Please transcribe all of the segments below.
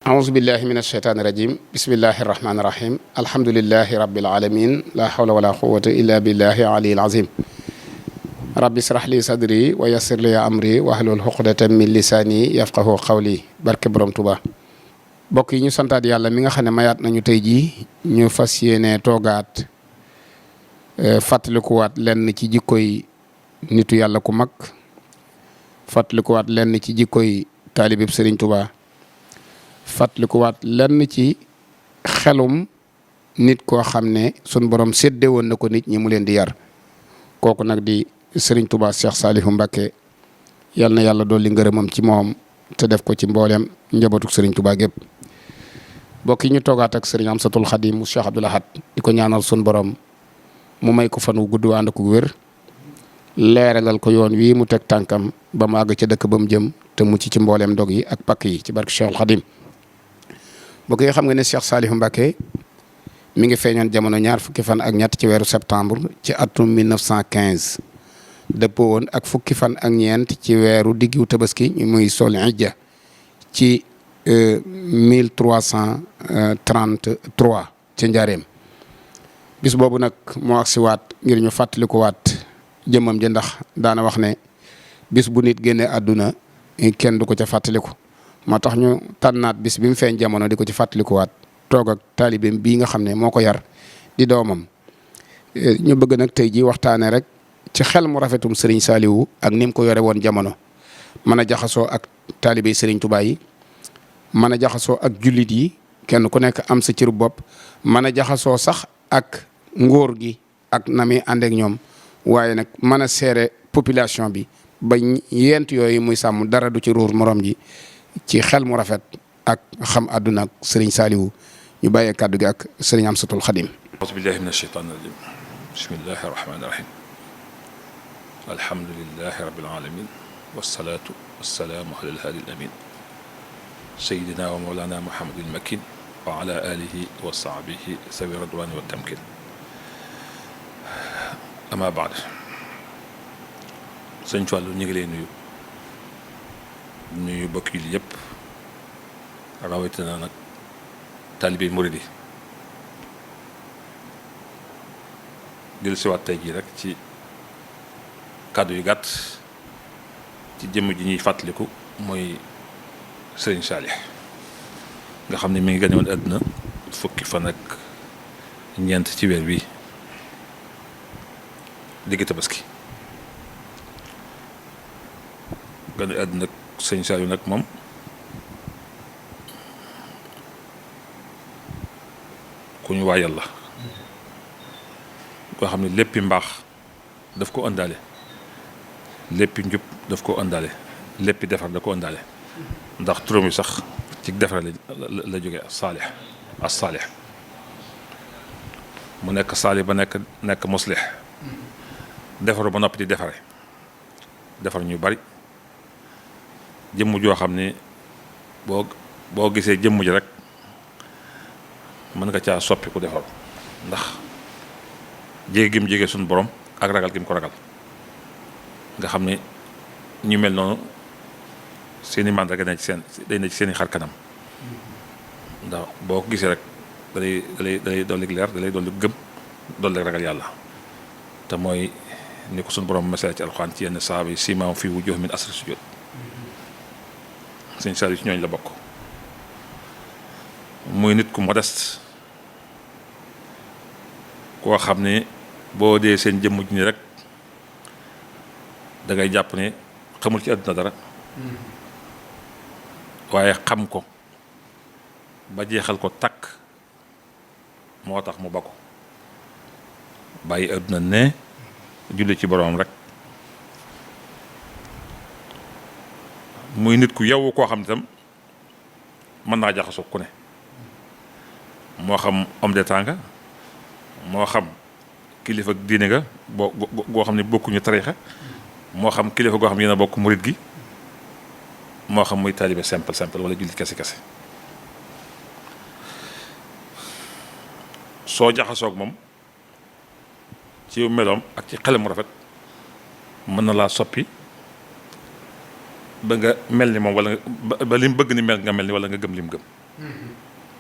aousubillahi min alsheytaani irajim bismillahi irrahmani irrahim alhamdulilahi rabbil alamin la hawla wala quwata illa billahi aliyil azim rabbi israh li sadri wa yassir li amri wahlul uqdatan min lisaani yafqahu qawli barke borom Tuba bokk yi ñu santaat yàlla mi nga xam ne mayaat nañu tey jii ñu fas yéene toogaat fàttalikuwaat lenn ci jikkoy nitu yàlla ku mag fàttalikuwaat lenn ci jikkoy taalibib Sëriñ Tuba fàttalikuwaat lenn ci xelum nit koo xam ne sun borom sédde woon na ko nit ñi mu leen di yar kooku nag di Sëriñ Tuba Cheikh Saliou Mbacké yal na yàlla dolli ngërëmam ci moom te def ko ci mboolem njabootu Sëriñ Tuba gépp mbokk yi ñu toogaat ak Sëriñ Amsatul Xadim mu Cheikh Abdoul Ahad di ko ñaanal sun borom mu may ko fan wu gudd ànd ak wér leeralal ko yoon wii mu teg tànkam ba mu àgg ca dëkk ba mu jëm te mucc ci mbooleem ndog yi ak pakk yi ci barke Cheikhul Xadim bokk yi xam nga ne Cheikh Saliou Mbacké mi ngi feeñoon jamono ñaar fukki fan ak ñett ci weeru septembre ci atum 1915 dëppoo woon ak fukki fan ak ñeent ci weeru diggu tabaski muy sol hijja ci 1333 ci njaareem bis boobu nag moo agsi waat ngir ñu fàttaliku waat jëmmam ji ndax daana wax ne bis bu nit génnee àdduna kenn du ko ca fàttaliku moo tax ñu tànnaat bis bi mu feeñ jamono di ko ci fàttalikuwaat toog ak taalibeem bii nga xam ne moo ko yar di doomam ñu bëgg nag tey ji waxtaane rek ci xel mu rafetum Serigne Saliou ak ni mu ko yore woon jamono mën a jaxasoo ak taalibe Serigne Touba yi mën a jaxasoo ak jullit yi kenn ku nekk am sa cëru bopp mën a jaxasoo sax ak ngóor gi ak na muy ànd ak ñoom waaye nag mën a seere population bi ba yent yooyu muy sàmm dara du ci ruur morom ji ci xel mu rafet ak xam àdduna ak Serigne Saliou ñu bàyyee kàddu gi ak Serigne Amsatul Xadim. auzu billahi min ashaytaani rajim bismillahi rahmaani rahim alhamdulillahi rabbil alamin wasalaatu wasalaamu ala alhaadi al amin sayidina wa mawlana muhammadil makin wa ala alihi wa sahbihi sawi radwani wa tamkin ama baad sëñ Fallu ñu ngi lay nuyu bokk yi yëpp rawatina nag taalibe muridi dellu siwaat tey jii rek ci kàddu yu gàtt ci jëmm ji ñuy fàttaliku mooy Sëriñ Saliou nga xam ne mi ngi gane woon àdduna fukki fan ak ñeent ci weer wi digg tabaski gane àdduna Sëriñ Saliou nag moom ku ñu waayal la koo xam ne léppi mbaax daf ko ëndaale léppi njub daf ko ëndaale léppi defar da ko ëndaale ndax turam yi sax ci defar la jógee as-saalih mu nekk saalih ba nekk muslih defaru ba noppi di defar ñu bari jëmm joo xam ne boo gisee jëmm ji rek mën nga caa soppi ku defar ndax jege gi mu jege suñu borom ak ragal gi mu ko ragal nga xam ne ñu mel noonu seeni màndarga day ne ci seeni xar kanam ndax boo ko gisee rek dalay dolli leer dalay dolli gëm dolli ragal yàlla te mooy ni ko suñu borom mesale ci alxuraan ci yenn saaba yi siimaam fii wujuuhihim min asri sujuud Sëñ Saliou ci ñooñu la bokk muy nit ku modeste koo xam ne boo dee seen jëmm ji ni rek da ngay jàpp ne xamul ci àdduna dara waaye xam ko ba jeexal ko takk moo tax mu ba ko bàyyi àdduna ne julli ci boroom rek muy nit ku yow koo xam ne tam mën naa jaxasoo ku ne moo xam homme d'état nga moo xam kilifa diine nga goo xam ne bokkuñu tariixa moo xam kilifa goo xam ne yéen a bokk murit gi moo xam muy taalibe simple wala jullit kese soo jaxasoog moom ci meloom ak ci xelam mu rafet mën na laa soppi ba nga mel ni moom wala ba li mu bëgg ni mel nga mel ni wala nga gëm li mu gëm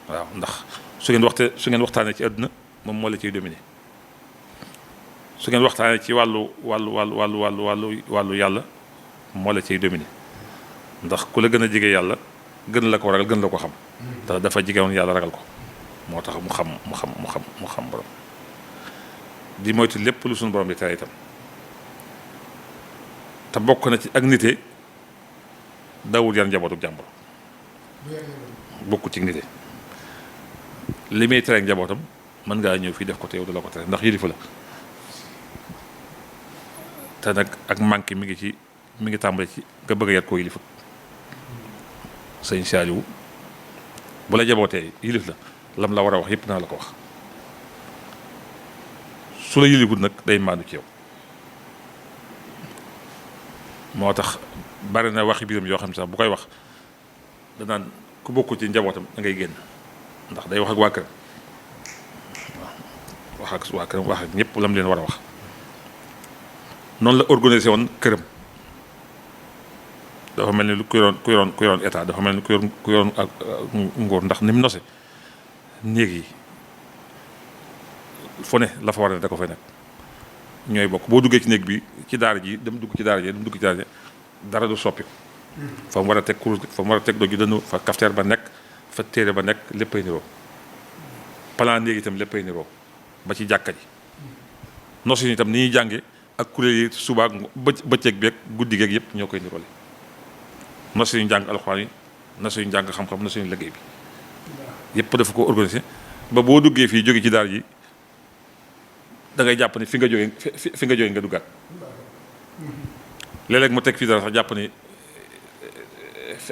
waaw ndax su ngeen waxtaanee ci àdduna moom moo la ciy dominer su ngeen waxtaanee ci wàllu yàlla moo la ciy dominer ndax ku la gën a jege yàlla gën la ko ragal gën la ko xam te dafa jege woon yàlla ragal ko moo tax mu xam borom di moytu lépp lu suñu borom di tere itam te bokk na ci ak nite dawul yar njabootu jàmbur bokku ci nite li muy tere njabootam mën ngaa ñëw fii def ko te yow du la ko tere ndax yilifa la te nag ak manqué mi ngi tàmbali ci nga bëgg a yar koo yilifut sëñ Saliou bu la jabootee yilif la lam la war a wax yëpp naa la ko wax su la yilifut nag day maandu ci yow moo tax bari na waxi biiram yoo xam ne sax bu koy wax danaan ku bokku ci njabootam da ngay génn ndax day wax ak waa këram wax ak waa këram wax ak ñëpp lam leen war a wax noonu la organisé woon këram dafa mel ni lu ku yoroon état dafa mel ni ku yoroon ak nguur ndax ni mu nose néeg yi fu ne la fa war a ne da ko fay nekk ñooy bokk boo duggee ci néeg bi ci daara ji dem dugg ci daara ji dara du soppi ko fa mu war a teg kurus fa mu war a teg doj ji dënnu fa kafteer ba nekk fa téere ba nekk léppay niroo plan néeg itam léppay niroo ba ci jàkka ji nosu itam ni ñuy jànge ak kuréel yi suba bëccëg beeg guddi geeg yëpp ñoo koy niroole na suñu jàng alxuraan yi na suñu jàng xam-xam na suñu liggéey bi yëpp dafa ko organisé ba boo duggee fii jóge ci daara ji da ngay jàpp ni fi nga jógee nga duggaat léeg-léeg mu teg fii dara sax jàpp ni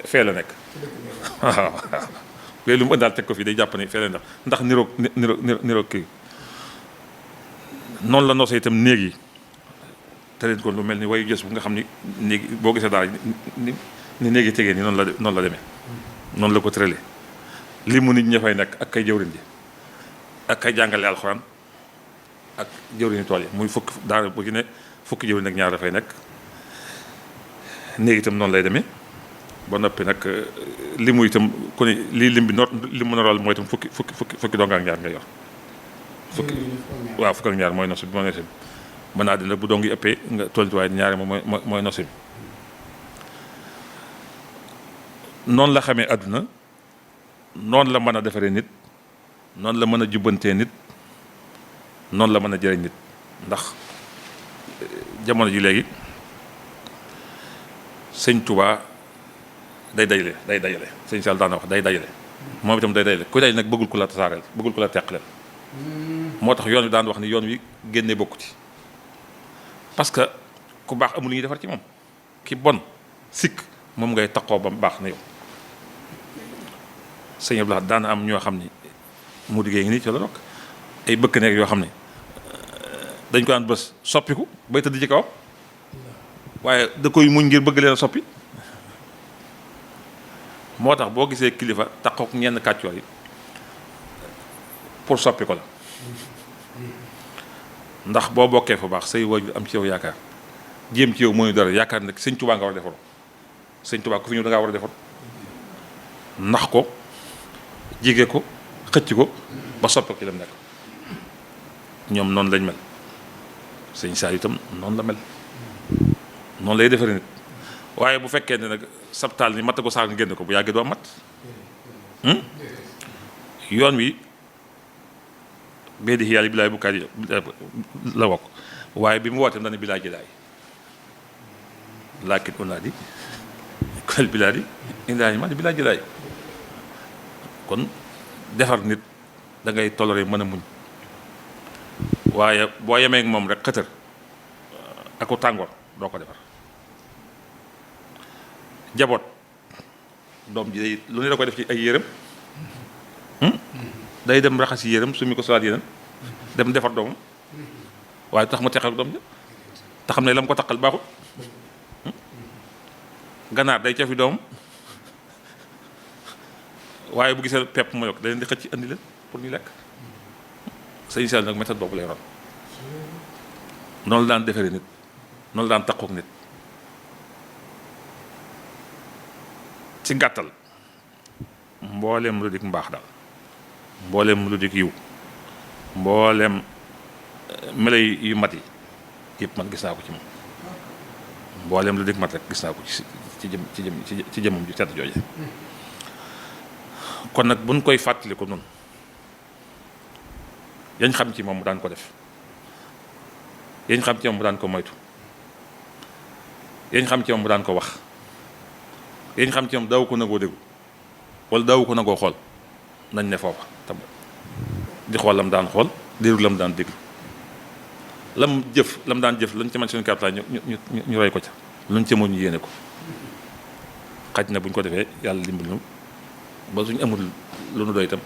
fee la nekk waaw léegi lu mu ëndaal teg ko fii day jàpp ni fee la ndax niroog kii noonu la noosee itam néeg yi te leen kon lu mel ni wayu gës bu nga xam ni néegi boo gisee daara ni néegi tegee ni noonu la demee noonu la ko tëralee li mu nit ña fay nekk ak kay jëwriñ ji ak kay jàngale alxuraan ak jëwriñu tool yi muy fukk daara bu ci ne fukki jëwriñ ak ñaar dafay nekk néegi itam noonu lay demee ba noppi nag li mu itam ku ne lii lim bi li mu narool mooy itam fukki donga ak ñaar nga yor waaw fukk ak ñaar mooy nosu bi mooy nosu bi mën naa dina bu dongi ëppee nga tolluwaay waaye ñaari moom mooy nosu bi noonu la xamee àdduna noonu la mën a defaree nit noonu la mën a jubbantee nit noonu la mën a jëriñ nit ndax jamono ji léegi sëñ Touba day dajale sëñ Sall daana wax day dajale moom itam day dajale ku dajale nag bëggul ku la tasaareel bëggul ku la teqaleel moo tax yoon wi daan wax ni yoon wi génne bokku ci parce que ku baax amul lu ñuy defar ci moom ki bon sikk moom ngay taqoo ba mu baax na yow sëñ Abdoulaye daana am ñoo xam ni mu diggée ngi nii ci la rokk ay bëkk nekk yoo xam ne dañ ko daan bës soppiku bay tëdd ci kawam waaye da koy muñ ngir bëgg leen a soppi moo tax boo gisee kilifa taxaw ñenn kàccoor yi pour soppi ko la ndax boo bokkee fa baax say waajur am ci yow yaakaar jéem ci yow mooy dara yaakaar nag sëñ Tuubaa nga war a defaru sëñ Tuubaa ku fi ñëw da ngaa war a defaru nax ko jige ko xëcc ko ba soppi ko ci lam nekk ñoom noonu lañ mel sëñ Saa itam noonu la mel noonu lay defaree nit waaye bu fekkee ne nag sabtaal ni matt ko sax nga génn ko bu yàggee doo mat yoon wi bee di yàlla bilaay bu kaay la wokk waaye bi mu wooteem dana bilaay jëlaay laakin unaadi kal bilaadi indaani ma di bilaay jëlaay kon defar nit da ngay toléré mën a muñ waaye boo yemee ak moom rek xëtër ako tàngoor doo ko defar jaboot doom ji day lu ne da koy def ci ay yërëm day dem raxas yërëm su mi ko solaat yeneen dem defar doomam waaye tax mu teqal doom ja te xam ne la mu ko taqal baaxul ganaar day cofi doomam waaye bu gisee pepp mu yokk da leen di xëcc andi leen pour ñu lekk sëñ Sall nag méthode boobu lay ron noonu la daan defaree nit noonu la daan taqook nit ci gàttal mbooleem lu dik mbaax daal mbooleem lu dik yiw mbooleem melo yu mat yi yëpp man gis naa ko ci moom mbooleem lu dik mat rek gis naa ko ci jëmmam ju tedd jooje kon nag buñ koy fàttali ko noonu yañ xam ci moom mu daan ko def yañ xam ci moom mu daan ko moytu yañ xam ci moom mu daan ko wax yañ xam ci moom daaw ko nagoo déglu wala daaw ko nagoo xool nañ ne foofa tam di xool lam daan xool déglu lam daan déglu lam daan jëf lañ ca mën suñu kapitaay ñu roy ko ca luñ ca moo ñu yéene ko xaj na buñ ko defee yàlla dimbali ñu ba suñu amul lu nu doy itam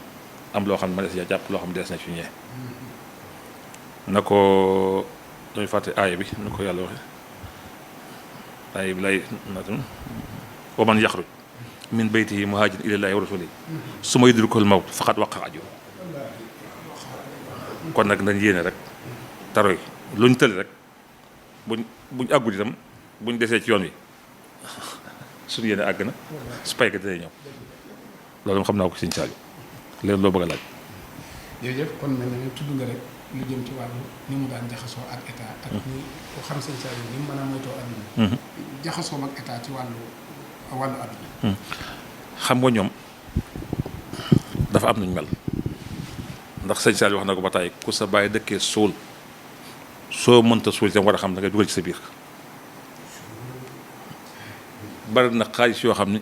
am loo xam ne ma des ya jàpp loo xam ne des na ci ñee na ko dañuy fàtte aaya bi na ko yàlla waxe aaya bi lay natum wa man yaxruj min baytihi muhaajiran ilallaahi wa rasuulihi summa yudrikuhul mawt faqad waqa'a ajruhu kon nag nañ yéene rek taroy luñ tëli rek buñ àggul itam buñ desee ci yoon wi suñu yéene àgg na su pay ga dina ñëw loolu xam naa ko Sëñ Saaliw léegi loo bëgg a laaj. jërëjëf kon mel na ne tudd nga rek lu jëm ci wàllu ni mu daan jaxasoo ak état. ak ni ko xam Sëñ Saaliw ni mu mën a moytoo adduna. jaxasoo ak état ci wàllu adduna. xam nga ñoom dafa am nuñ mel ndax Sëñ Saaliw wax na ko ba tey ku sa bàyyi dëkkee suul soo mënta suul itam war a xam da ngay dugal ci sa biir bari na xaalis yoo xam ni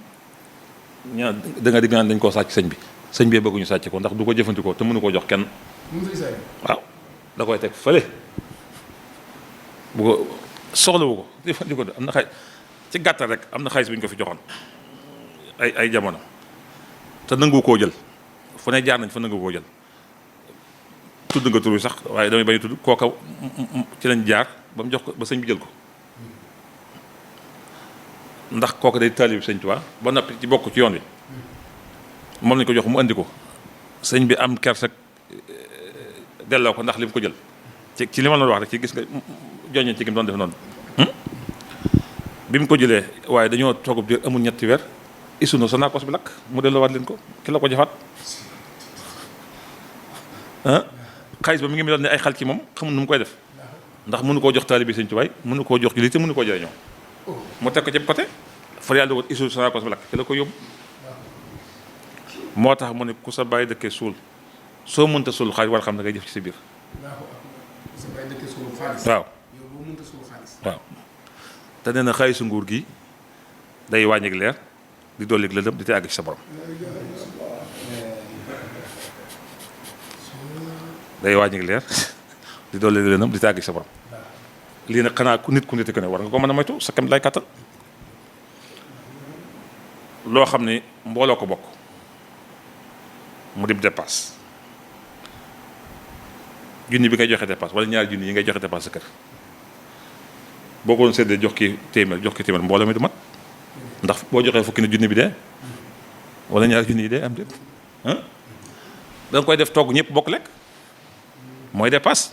da nga digg naan dañ koo sàcc sëñ bi bëgguñu sàcc ko ndax du ko jëfandikoo te mënu koo jox kenn waaw da koy teg fële bu ko soxlawu ko jëfandikoo am na xay ci gàttal rek am na xaalis bu ñu ko fi joxoon ay jamono te nangu koo jël fu ne jaar nañ fa nangu koo jël tudd nga tur wi sax waaye damay bañ tudd kooka ci lañ jaar ba mu jox ko ba sëñ bi jël ko ndax kooka day taalib sëñ Tuubaa ba noppi ci bokk ci yoon wi moom lañ ko jox mu andi ko sëñ bi am kersak delloo ko ndax li mu ko jël ci li ma la wax rek ci gis nga joññe ci gi mu doon def noonu bi mu ko jëlee waaye dañoo toogub diir amul ñetti weer isunu sa naakos bi lakk mu delloowaat leen ko ki la ko jafaat xaalis ba mi ngi mel ne ay xal ci moom xamul nu mu koy def ndax mënu koo jox taalibe sëñ Tuubaa mënu koo jox jullit te mënu koo jëriñoo mu teg ko ci côté far yàlla dogal isunu sa naakos bi lakk ki la ko yóbbu moo tax mu ne ku sa bàyyi dëkkee suul soo mënta suul xaalis war xam ne ngay jëf ci sa biir waaw waaw te nee na xaalisu nguur gi day wàññi leer di dolli lëndëm di te àgg ci sa borom day wàññi leer di dolli lëndëm di te àgg ci sa borom lii nag xanaa ku nit ko ne war nga ko mën a moytu sa kam lay kàttan loo xam ne mbooloo ko bokk mu dib dépasse junni bi ngay joxe dépasse wala ñaari junni yi ngay joxe dépasse sa kër boo ko doon séddee jox ki téeméer mbooloo mi du mat ndax boo joxee fukki ne junni bi dee wala ñaari junni yi dee am déet da nga koy def togg ñëpp bokk lekk mooy dépasse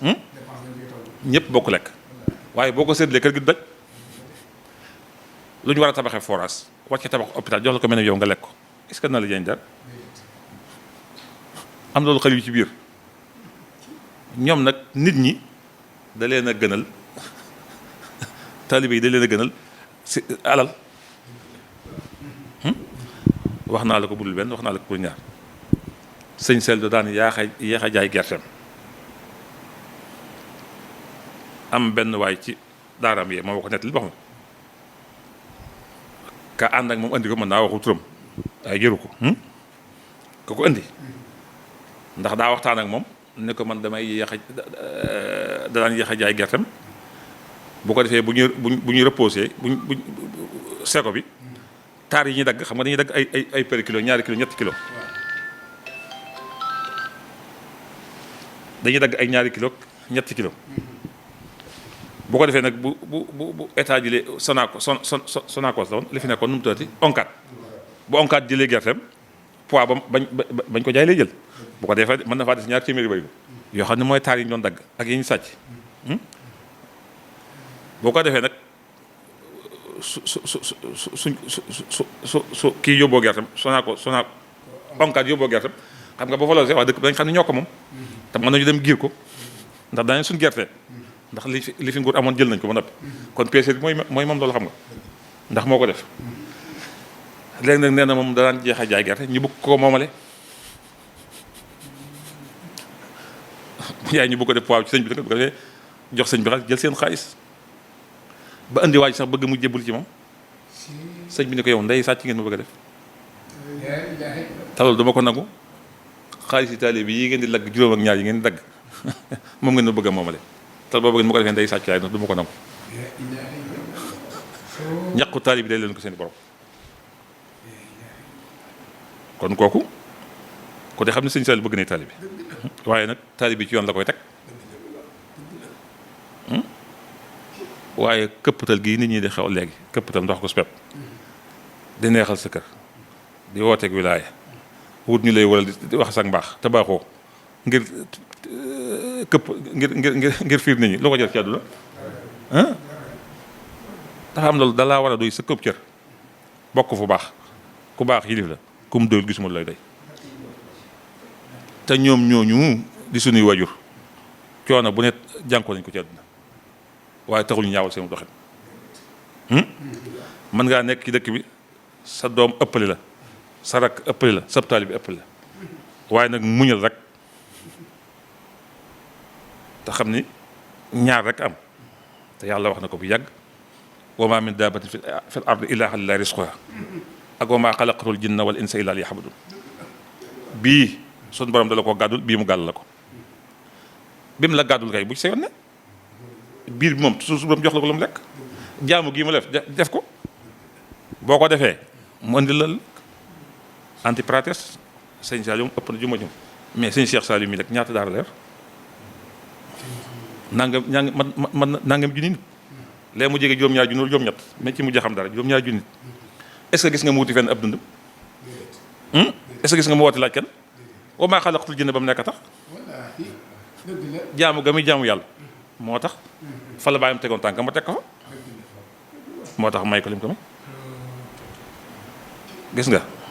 ñëpp bokk lekk waaye boo ko séddalee kër gi du daj lu ñu war a tabaxee forage wàcce tabax hôpital jox la ko mel ne yow nga lekk ko est-ce que na la jëriñ dara am loolu xel yu ci biir ñoom nag nit ñi da leen a gënal taalibe yi da leen a gënal si alal wax naa la ko budul benn wax naa la ko pour ñaar sëñ sel da daan yéex a jaay gerteem am benn waay ci daaraam yee moo ko nett li wax ma ka ànd ak moom andi ko mën naa waxu turam waaye jëru ko ka ko andi ndax daa waxtaan ak moom ne ko man damay daan yéex a jaay gerteem bu ko defee bu ñu reposé buñ seko bi taar yi ñuy dagg xam nga dañuy dagg ay per kilo ñaari kilo ñetti kilo dañuy dagg ay ñaari kilo ñetti kilo bu ko defee nag bu état jëlee Sonacos la woon li fi nekkoon nu mu tuddati onkat bu onkat jëlee gerteem poids bañ ko jaay lay jël bu ko defee mën na faa des ñaari téeméeri bëri yoo xam ne mooy taar yi ñu doon dagg ak yi ñu sàcc boo ko defee nag su kii yóbboo gerteem onkaat yóbboo gerteem xam nga boo fa loolu see waa dëkk dañ xam ne ñoo ko moom te mën nañu dem giir ko ndax daañu suñ gerte ndax li fi nguur amoon jël nañ ko ba noppi kon PSE mooy moom loolu xam nga ndax moo ko def léegi nag nee na moom danaan jeex a jaay gerte ñu bëgg ko moomale yaay ñu bëgg ko def poids ci sëñ bi bu ko defee jox sëñ bi xaalis jël seen xaalis ba indi waaj sax bëgg mu jébbul ci moom sëñ bi ne ko yow ndey sàcc ngeen ma bëgg a def te loolu dama ko nangu xaalis yi taalibe bi yi ngeen di lagg juróom ak ñaar yi ngeen di dagg moom ngeen ma bëgg a moomale te boobu ngeen ma ko defee ndey sàcc laay du ma ko nangu ñàqu taalibe bi day leen ko seen borom kon kooku ko de xam ne sëñ Saliou bëgg na taalibe waaye nag taalibe bi ci yoon la koy teg waaye këppatal gii nit ñi di xew léegi këppatal ndox ko su pepp di neexal sa kër di wooteeg wilaaya wut ñu lay waral di wax sax mbaax te baaxoo ngir këpp ngir fiir nit ñi loo ko jar ci àdduna dafa am loolu dalaa war a doy sa këpp cër bokk fu baax ku baax yilif la ku mu doyul gisuma lay doy te ñoom ñooñu di suñuy wajur coono bu ne jànkoo nañ ko ci àdduna waaye taxul ñu ñaawal seen doxin mën ngaa nekk ci dëkk bi sa doom ëppali la sa rak ëppali la sab taalibe bi ëppali la waaye nag muñal rek te xam ni ñaar rek am te yàlla wax na ko bu yàgg wa ma min daabatin fil ardi illa ala llahi rizquha ak wa ma xalaqatul jinna wal insa illa liya'budun bii sun borom dala ko gàddul bii mu gàll la ko bi mu la gàddul kay bu ci sa yoon ne biir bi moom su borom jox la ko lu mu lekk jaamu gii mu def ko boo ko defee mu indi la anti prates sëñ Saliou ëpp na juma jum mais sëñ Cheikh Saliou mi rek ñaata daara leer nangam junni nit léegi mu jege juróom-ñaar junni juróom-ñett mais ci mujj xam dara juróom-ñaar junni nit est-ce que gis nga mu wuti fenn ab dund est-ce que gis nga mu woote laaj kenn wa maa xalaqtul jinna ba mu nekk tax jaamu ga muy jaamu yàlla moo tax fa la bàyyam tegoon tànk ma teg ko fa moo tax may ko lim ko may gis nga